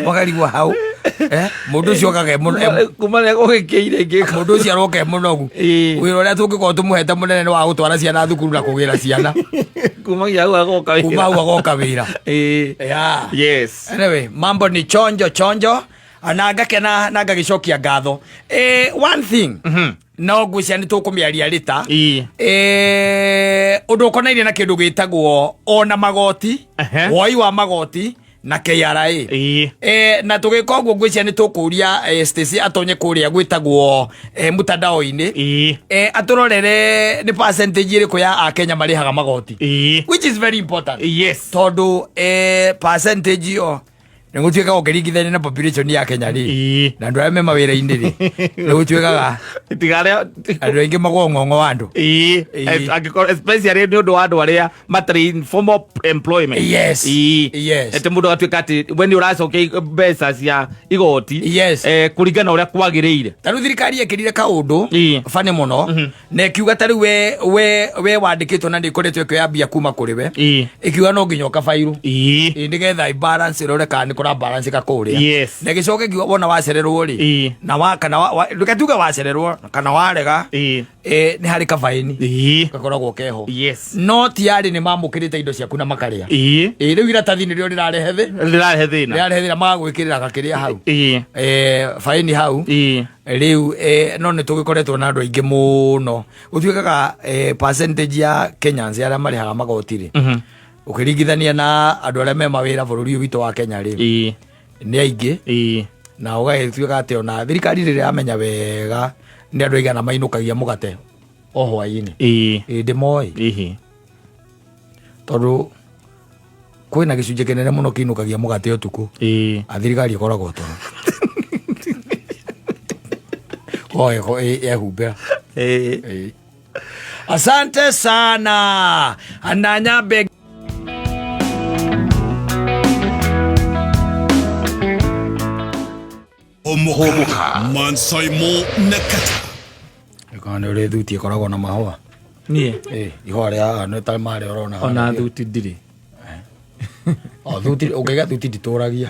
Wakarigwo hau. Mũndũ ũcio okaga e Kuma rĩrĩa gũgĩkĩire ngĩka. Mũndũ ũcio aroka e mũnogu. Wĩra ũrĩa tũngĩkorwo tũmũhete mũnene nĩ wa gũtwara ciana thukuru na kũgĩra ciana. Kumagia hau agoka wĩra. Kuma hau agoka wĩra. Yeah. Yes. Anyway, mambo ni chonjo chonjo. Na ngakena na ngagĩcokia ngatho. One thing. No ngwĩciria nĩ tũkũmĩaria rĩta. Ũndũ ũkonainie na kĩndũ gĩtagwo ona magoti, woi wa magoti na KRA. Na tũgĩka ũguo ngwĩciria nĩ tũkũria Stacy atonye kũrĩa gwĩtagwo mtandao-inĩ. Atũrorere nĩ percentage ĩrĩkũ ya Akenya marĩhaga magoti. Which is very important. Tondũ percentage ĩyo nĩ gũtuĩkaga ũkĩringithania na population ya Kenya rĩ, na andũ arĩa me mawĩra-inĩ rĩ, nĩ gũtuĩkaga Tiga arĩa andũ aingĩ magwo ng'ong'o wa andũ. Angĩkorwo especially nĩ ũndũ wa andũ arĩa matarĩ in formal employment. Atĩ mũndũ agatuĩka atĩ we nĩ ũracokia mbeca cia igoti. Kũringana na ũrĩa kwagĩrĩire. Ta rĩu thirikari yekĩrire kaũndũ bani mũno, na ĩkiuga ta rĩu we wandĩkĩtwo na nĩ ĩkoretwo ĩkĩoya mbia kuma kũrĩ we. Ĩkiuga no nginya ũkabairwo. Nĩgetha balance ĩrore kana nĩ kũra balance ka kũrĩa. Na ĩgĩcoka ĩkiuga wona wacererwo rĩ, na wa, kana wa, wa, reke tuge wacererwo kana warega, nĩ harĩ kabaini. Gakoragwo keho. No ti arĩ nĩ mamũkĩrĩte indo ciaku na makarĩa. Rĩu iratathi nĩrĩo rĩrarehe thĩ. Rĩrarehe thĩna. Rĩrarehe thĩna, magagwĩkĩrĩra gakĩrĩa hau. Baini hau. Rĩu no nĩ tũgĩkoretwo na andũ aingĩ mũno. Gũtuĩkaga percentage ya Kenyans arĩa marĩhaga magoti rĩ, ũkĩringithania na andũ arĩa me mawĩra bũrũri ũyũ witũ wa Kenya rĩ, nĩ aingĩ. Na ũgagĩtuĩka atĩ ona thirikari rĩrĩa yamenya wega nĩ andũ aigana mainũkagia mũgate o hwaĩ-inĩ. Ndĩmoĩ. Tondũ kwĩna gĩcunjĩ kĩnene mũno kĩinũkagia mũgate ũtukũ. A thirikari ĩkoragwo toro. Oe, ehumbĩra. Asante sana. Na nyambe Homoka. Mansaimo Nakata. Kana nĩ ũrĩ thuti ĩkoragwo na mahũa? Niĩ? Ihũa rĩa haha nĩ ta marĩa ũrona haha. Ona thuti ndirĩ. O thuti, ũngĩgĩa thuti nditũragia.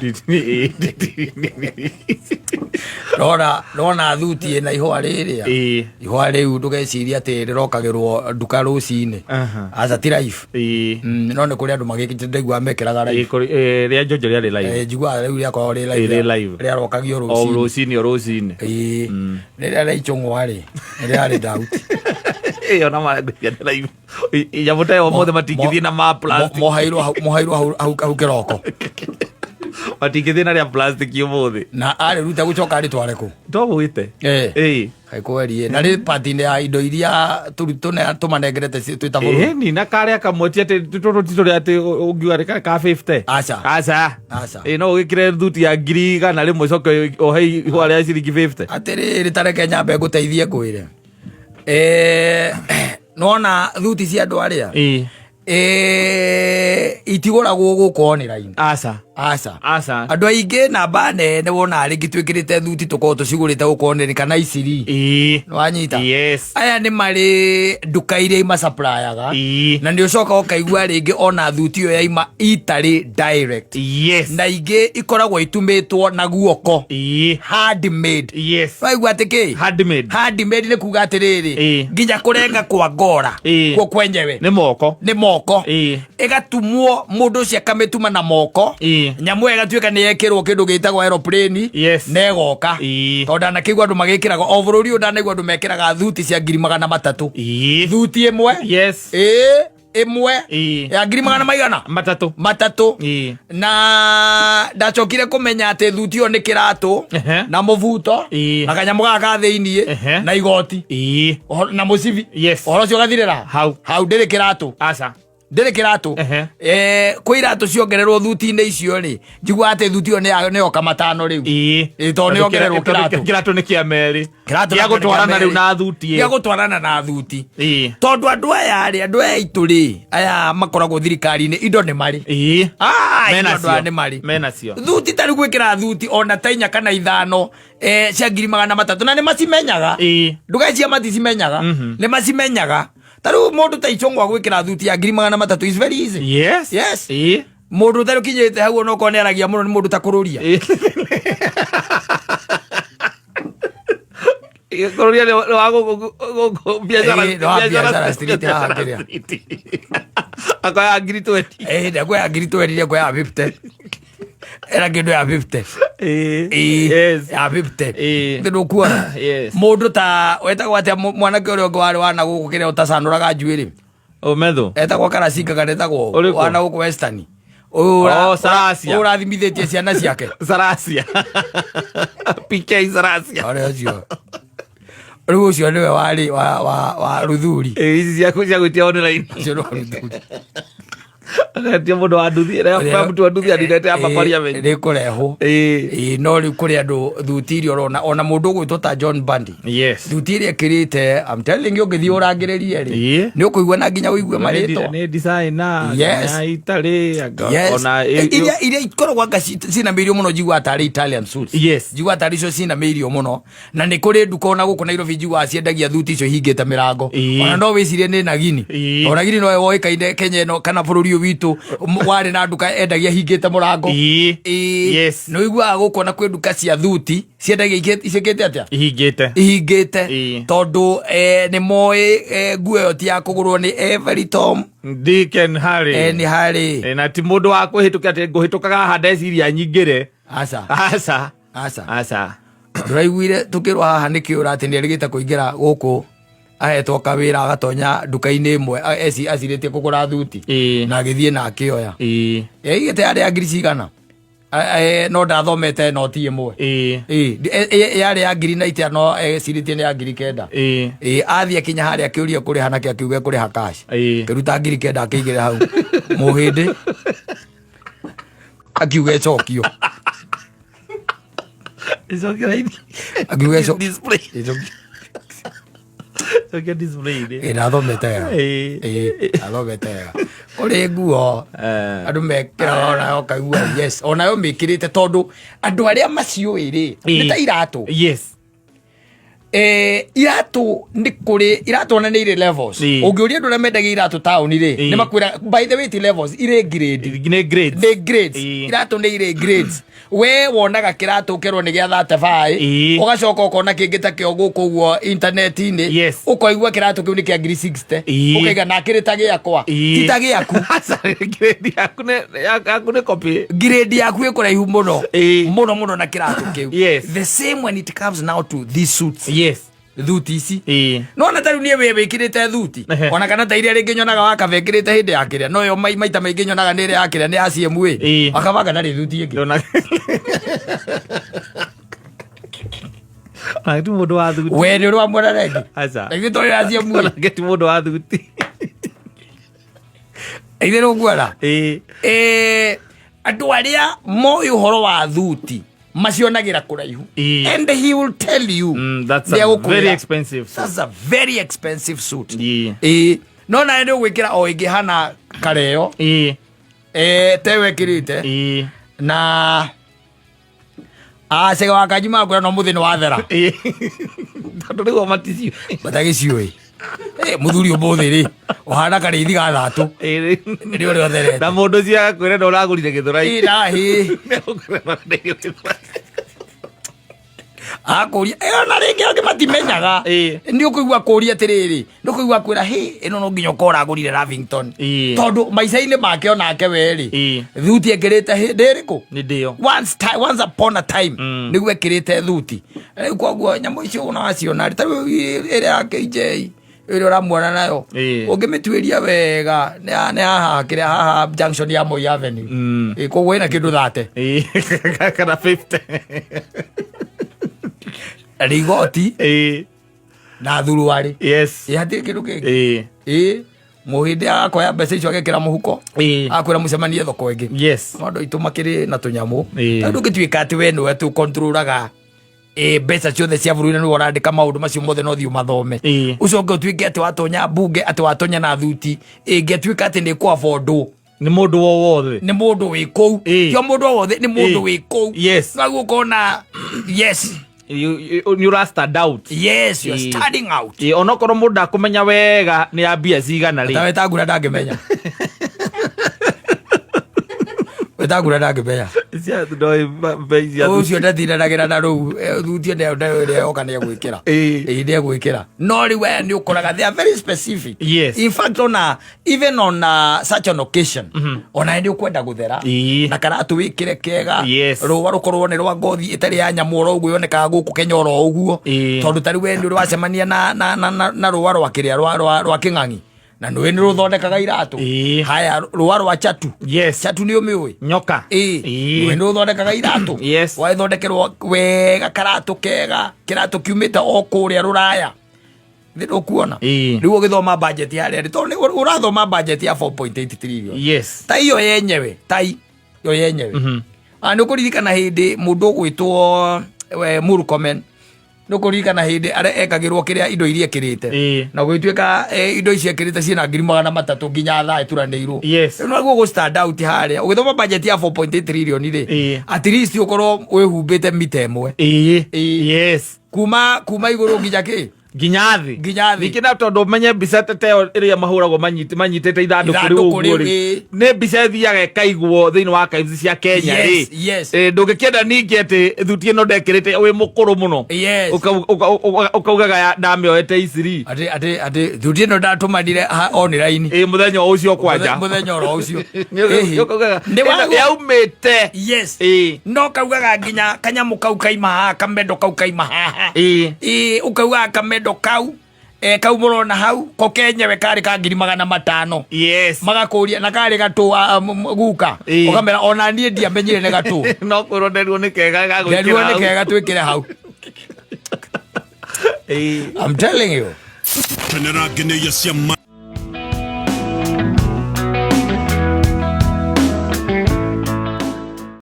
Ndona thuti ĩna ihũa rĩrĩa. Ihũa rĩu ndũgecirie atĩ rĩrokagĩrwo nduka rũcinĩ. Aca ti live. No nĩ kũrĩ andũ magĩkĩte ndaiguaga mekĩraga live. Rĩa Njonjo rĩarĩ live. Njiguaga rĩu rĩakoragwo rĩ live. Rĩ live. Rĩarokagio O rũcinĩ. rũcinĩ, o rũcinĩ. Rĩrĩa rĩa icũng'wa rĩ, rĩarĩ doubt. Ona ma ngwĩciria nĩ live. Nyamũ ta ĩyo mothe matingĩthiĩ na ma plastic. Mohairwo hau, mohairwo hau, hau, hau kĩroko. Matingĩthiĩ na rĩa plastic ũmũthĩ. Na arĩruta gũcoka arĩtware kũ? Togwĩte. Kaĩ kweri ĩ. Na rĩ part-inĩ ya indo iria tũmanengerete twĩ ta bũrũri. Ni na karĩa kamwe ti atĩ tũtũ ti tũrĩa atĩ ũngiuga nĩ ka 50. Aca. Aca. Aca. No ũgĩkĩre thuti ya ngiri igana rĩmwe ũcoke ũhe ihũa rĩa ciringi 50. Atĩrĩrĩ, ta reke nyambe ngũteithie ngwĩre. Nĩwona thuti cia andũ arĩa? Itigũragwo gũkũ online. Aca. Aca. Aca. Andũ aingĩ namba nene wonaga rĩngĩ twĩkĩrĩte thuti tũkorwo tũcigũrĩte gũkorwo nĩ kana iciri. Wanyita? Yes. Aya nĩ marĩ nduka iria imacaprayaga. Na nĩ ũcoka ũkaigua rĩngĩ ona thuti ĩyo yaima itarĩ direct. Yes. Na ingĩ ikoragwo itumĩtwo na guoko. Handmade. Yes. Waigua atĩ kĩ? Handmade. Handmade nĩ kuga atĩrĩrĩ, nginya kũrenga kwa ngora kuo kwenyewe nĩ moko. Nĩ moko. Ĩgatumwo, mũndũ ũcio akamĩtuma na moko. Nyamũ ĩyo ĩgatuĩka nĩ yekĩrwo kĩndũ gĩtagwo aeroplane na ĩgoka. Tondũ ndanakĩigua andũ magĩkĩraga o bũrũri ũyũ, ndanaigua andũ mekĩraga thuti cia 300,000. Thuti ĩmwe. Ĩĩ, ĩmwe ya ngiri magana maigana? Matatũ. Matatũ. Na ndacokire kũmenya atĩ thuti ĩyo nĩ kĩratũ na mũbuto na kanyamũ gaka ka thĩiniĩ na igoti na mũcibi. Ũhoro ũcio ũgathirĩra hau. Hau ndĩrĩ kĩratũ. Aca. Ndĩrĩ kĩratũ. Kwĩ iratũ ciongererwo thuti-inĩ icio rĩ, njiguaga atĩ thuti ĩyo nĩ yoka matano rĩu. Ĩĩ, tondũ nĩ yongererwo kĩratũ. Kĩratũ nĩ kĩa merĩ. Kĩratũ gĩa nakĩo nĩ gũtwarana kĩa rĩu merĩ. Na thuti ĩyo. Gĩa gũtwarana na thuti. Tondũ andũ aya rĩ, andũ aya aitũ rĩ, aya makoragwo thirikari-inĩ, indo nĩ marĩ. Ah, Mena indo andũ aya cio. nĩ marĩ. Mena cio. Thuti ta rĩu gwĩkĩra thuti ona ta inya kana ithano cia 300,000 na nĩ macimenyaga. Ndũgeciria maticimenyaga. Nĩ macimenyaga. Ta rĩu mũndũ ta Ichung'wa gwĩkĩra thuti ya 300,000 is very easy. Yes. Yes. Mũndũ ũtarĩ ũkinyĩte hau onokorwo nĩ aragia mũno nĩ mũndũ ta kũrũria. Kũrũria nĩ wa gũkũ biacara. Ĩĩ, nĩ wa biacara street haha kĩrĩa. Akoya 20,000. Ĩĩ, ndakuoya 20,000, ndakuoya 50. Era kĩndũ ya 50. Ĩĩ, ya 50. Nĩ ndũkuona? Yes. Mũndũ ta wetagwo atĩa mwanake ũrĩa ũngĩ warĩ wana gũkũ kĩrĩa ũtacanũraga njuĩrĩ? Ũmetho. Etagwo Karacinga kana etagwo Ũrĩkũ? wana gũkũ Western. Ũyũ Oh, Sarasia. ũyũ ũrathimithĩtie ciana ciake. Sarasia. PK Sarasia. Ũrĩa ũcio. Rĩu ũcio nĩwe warĩ wa Ruthuri. Ĩĩ, ici ciaku cia gwĩtia online. Ũcio nĩ wa Ruthuri. Akatia mũndũ wa nduthi, ĩrĩa mũtu wa nduthi anindete hapa parliament. Nĩ kũrehwo. Ĩĩ, no rĩu kũrĩ andũ thuti iria ũrona ona mũndũ ũgwĩtwo ta John Bundy. Thuti ĩrĩa ĩkĩrĩte, I'm telling you, ũngĩthiĩ ũrangĩrĩrie rĩ, nĩ ũkũigua na nginya ũigue marĩtwa. Nĩ designer. Yes. Na itarĩ. Yes. Ona Iria ikoragwo anga cinamĩirio mũno njiguaga tarĩ Italian suits. Yes. Njiguaga tarĩ icio cinamĩirio mũno. Na nĩ kũrĩ nduka ona gũkũ Nairobi njiguaga ciendagia thuti icio hingĩte mĩrango. Ona no wĩcirie nĩ Nagini. Ona Nagini nowe woĩkaine Kenya ĩno kana bũrũri ũyũ witũ warĩ na nduka endagia hingĩte mũrango. Yes. Nĩ ũiguaga gũkũ ona kwĩ nduka cia thuti ciendagia ciĩkĩte atĩa? Ihingĩte. Ihingĩte. Tondũ nĩ moĩ nguo ĩyo ti ya kũgũrwo nĩ every Tom Dick and Harry. Nĩ Harry. Na ti mũndũ wa kũhĩtũka atĩ ngũhĩtũkaga haha ndeciria nyingĩre. Aca. Aca. Aca. Aca. Ndũraiguire tũkĩrwo haha nĩ kĩũra atĩ nĩ erĩgĩte kũingĩra gũkũ ahetwo kawĩra agatonya nduka-inĩ ĩmwe acirĩtie kũgũra thuti na agĩthiĩ na akĩoya. Yaigĩte yarĩ ya ngiri cigana? No ndathomete noti ĩmwe. Yarĩ ya ngiri na itia no ecirĩtie nĩ ya 9,000. Athiĩ akinya harĩa akĩũria kũrĩha nakĩ akiuga kũrĩha cash. Kĩruta 9,000 akĩigĩrĩra hau mũhĩndĩ akiuga ĩcokio. Ĩcokio raini. Akiuga ĩcokio. Display. Ĩcokio. Ĩcokio display-inĩ. Ĩĩ, ndathomete wega. Ĩĩ, ndathomete wega. Kũrĩ nguo andũ mekĩraga onayo ũkaigua yes, onayo mĩkĩrĩte tondũ andũ arĩa maciũĩ rĩ, nĩ ta iratũ. Yes. Iratũ nĩ kũrĩ iratũ ona nĩ irĩ levels. Ũngĩũria andũ arĩa mendagia iratũ taũni rĩ, nĩ makwĩra by the way ti levels, irĩ grade. Nĩ grades. Nĩ grades. Iratũ nĩ irĩ grades. We wonaga kĩratũ ũkerwo nĩ gĩa 35, ũgacoka ũkona kĩngĩ ta kĩo gũkũ ũguo intaneti-inĩ, ũkaigua kĩratũ kĩu nĩ kĩa ngiri 60, ũkaiga na kĩrĩ ta gĩakwa, ti ta gĩaku. Aca, grade yaku yaku nĩ copy. Grade yaku ĩ kũraihu mũno. Mũno mũno na kĩratũ kĩu. Yes. The same when it comes now to these suits. Yes. Thuti ici. No ona ta rĩu niĩ wĩ wĩkĩrĩte thuti. Ona kana ta iria rĩngĩ nyonaga wakaba ĩkĩrĩte hĩndĩ ya kĩrĩa. No yo maita maingĩ nyonaga nĩ ĩrĩa ya kĩrĩa nĩ ya CMA. Wakabanga ndarĩ thuti ĩngĩ. Ndona. Ona ti mũndũ wa thuti. We nĩ ũrĩ wamuona rĩngĩ? Aca. Na ithuĩ tũrĩ ya CMA. Ona ti mũndũ wa thuti. Ithuĩ nĩ ũkuona? Andũ arĩa moĩ ũhoro wa thuti macionagĩra kũraihu. And he will tell you. That's a Nĩegũkwĩra. very expensive suit. That's a very expensive suit. No nawe nĩ ũgwĩkĩra o ĩngĩ hana kareo. Te wekĩrĩte. Na acege wa kanji makwĩra no mũthĩ nĩ wathera. Tondũ rĩu o maticio. Matagĩciũĩ. Mũthuri ũmũthĩ rĩ ũhana karĩithi ga thatũ nĩ ũrĩa ũtherete. Na mũndũ ũcio agakwĩra na ũragũrire gĩthũrai. Ĩ, akũria ona rĩngĩ angĩ matimenyaga. Nĩ ũkũigua kũria atĩrĩrĩ, nĩ ũkũigua kwĩra hĩ ĩno no nginya ũkorwo ũragũrire Lavington. Tondũ maica-inĩ make onake we rĩ, thuti ekĩrĩte hĩndĩ ĩrĩkũ? Nĩ ndĩyo. Once upon a time nĩguo ekĩrĩte thuti. Rĩu koguo nyamũ icio ona waciona rĩ, ta rĩu ĩrĩa ya KJ ĩrĩa ũramuona nayo, ũngĩmĩtuĩria wega nĩ haha kĩrĩa haha junction ya Moi Avenue. Koguo ĩna kĩndũ 30. Kana 50. Rigoti na thuruarĩ. Yes. Hatirĩ kĩndũ kĩngĩ. Mũhĩndĩ akoya mbeca icio agekĩra mũhuko. Akwĩra mũcemanie thoko ĩngĩ. Yes. No andũ aitũ makĩrĩ na tũnyamũ. Tondũ ũngĩtuĩka atĩ we nĩwe tu controlaga mbeca ciothe cia bũrũri na nĩwe ũrandĩka maũndũ macio mothe no thiĩ ũmathome. Ũcoke ũtuĩke atĩ watonya mbunge atĩ watonya na thuti ĩngĩtuĩka atĩ nĩ kũabondwo. Nĩ mũndũ o wothe. Nĩ mũndũ wĩ kũu. Ti o mũndũ o wothe, nĩ mũndũ wĩ kũu. Yes. No ũkona, yes. Nĩ ũra stand out. Yes, you are standing out. Onokorwo mũndũ ndakũmenya wega nĩ ya mbia cigana rĩ. Ta wetangura ndangĩmenya. Wetangura ndangĩmenya. Cia no mbei cia Ũcio ndatindanagĩra na rũu, thuti ĩno ĩrĩa yoka nĩ egwĩkĩra. Nĩ egwĩkĩra. No rĩu aya nĩ ũkoraga they are very specific. Yes. In fact, ona even on such an occasion, ona nĩ ũkwenda gũthera. Na karatũ wĩkĩre kega. Yes. Rũa rũkorwo nĩ rwa ngothi ĩtarĩ ya nyamũ oro ũguo yonekaga gũkũ Kenya oro ũguo. Tondũ ta rĩu we nĩ ũrĩ wacemania na rũa rwa kĩrĩa, rwa kĩng'ang'i. Na nĩũĩ nĩ rũthondekaga iratũ. Haya, rũa rwa chatu. Yes. Chatu nĩ ũmĩũĩ? Nyoka. Nĩũĩ nĩ rũthondekaga iratũ. Yes. Wagĩthondekerwo wega karatũ kega, kĩratũ kiumĩte o kũrĩa rũraya. Nĩ ũkuona? Rĩu ũgĩthoma budget ya rĩrĩ, tondũ nĩ ũrathoma budget ya 4.8 trillion. Yes. Ta iyo yenyewe, ta iyo yenyewe. Nĩ ũkũririkana hĩndĩ mũndũ ũgwĩtwo, Murkomen. Nĩ ũkũririkana hĩndĩ arĩa ekagĩrwo kĩrĩa indo iria ekĩrĩte. Na gũgĩtuĩka, indo icio ekĩrĩte ciĩna ngiri magana matatũ nginya thaa ĩturanĩirwo. Yes. Rĩu noguo gũ stand out harĩa. Ũgĩthoma budget ya 4.8 trillion rĩ, at least ũkorwo wĩhumbĩte mita ĩmwe. Yes. Kuma igũrũ nginya kĩ? Nginya thĩ. Nginya thĩ. Ningĩ na tondũ ũmenye mbica ta ĩyo ĩrĩa mahũragwo manyitĩte ithandũkũ rĩu Ithandũkũ ũguo rĩu, rĩ. ĩĩ. Nĩ mbica ĩthiaga ĩkaigwo thĩinĩ wa archives cia Kenya Yes, rĩ. yes. Ndũngĩkĩenda ningĩ atĩ thuti ĩno ndekĩrĩte wĩ mũkũrũ mũno. Yes. Ũkaugaga ndamĩoete iciri. Atĩ thuti ĩno ndatũmanire online. Mũthenya o ũcio kwanja. Mũthenya oro ũcio. Nĩ ũkaugaga, Nĩ ĩno waguo. yaumĩte. Yes. No kaugaga nginya kanyamũ kau kaima haha, kamendo kau kaima haha. Ũkaugaga kamendo kau, kau mũrona hau, ko kenyewe karĩ ka ngiri magana matano. Yes. Magakũria na karĩ gatũ, guka. Ũkamera ona niĩ ndiamenyire nĩ gatũ. No kwĩrwo nderuo nĩ kega ga gwĩkĩra Nderuo nĩ hau. kega twĩkĩre hau. I'm telling you. Kenera ngeneia cia ma.